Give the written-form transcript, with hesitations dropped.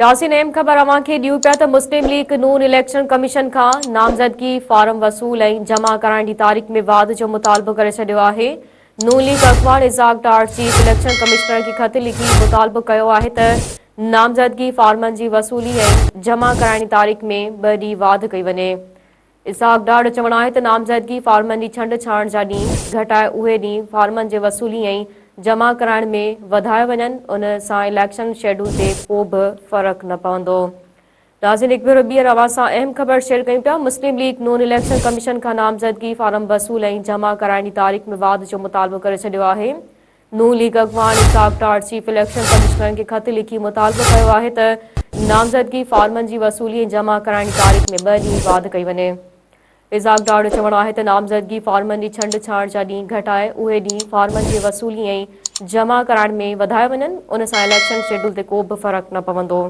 ياسين اهم خبر اوهان کي ڏيون پيا ته مسلم ليگ نون اليڪشن ڪميشن کان نامزدگي فارم وصول ۽ جمع ڪرائڻ جي تاريخ ۾ واڌ جو مطالبو ڪري ڇڏيو آهي. نون ليگ اڳواڻ Ishaq Dar chief election commissioner کي خط لکي مطالبو ڪيو آهي ته نامزدگي فارمن جي وصولي ۽ جمع ڪرائڻ جي تاريخ ۾ ٻه ڏينهن واڌ ڪئي وڃي. اسحاق ڊار جو چوڻ آهي ته نامزدگي فارمن جي ڇنڊ ڇاڻ جا ڏينهن گهٽائي اهي ڏينهن فارمن جي وصولي ۽ جمع ڪرائڻ ۾ وڌايا وڃن ان سان اليڪشن شيڊول تي ڪو به فرق نه پوندو. ناظرين هڪ ڀيرو ٻيهر اوهان سان اهم خبر شيئر ڪيون پيا مسلم ليگ نون اليڪشن ڪميشن کان نامزدگي فارم وصول ۽ جمع ڪرائڻ جي تاريخ ۾ واڌ جو مطالبو ڪري ڇڏيو آهي. نون ليگ اڳواڻ اسحاق ڊار چيف اليڪشن ڪمشنرن کي خط لکي مطالبو ڪيو آهي ته نامزدگي فارمن جي وصولي ۽ جمع ڪرائڻ جي تاريخ ۾ ٻه ڏينهن واڌ ڪئي وڃي. اسحاق ڊار جو چوڻ آهي ته نامزدگي فارمن جي ڇنڊ ڇاڻ جا ڏينهن گهٽائي اهي ڏينهن فارمن جي وصولي ۽ جمع ڪرائڻ ۾ وڌايا وڃن ان سان اليڪشن شيڊول تي ڪو به فرق نه پوندو.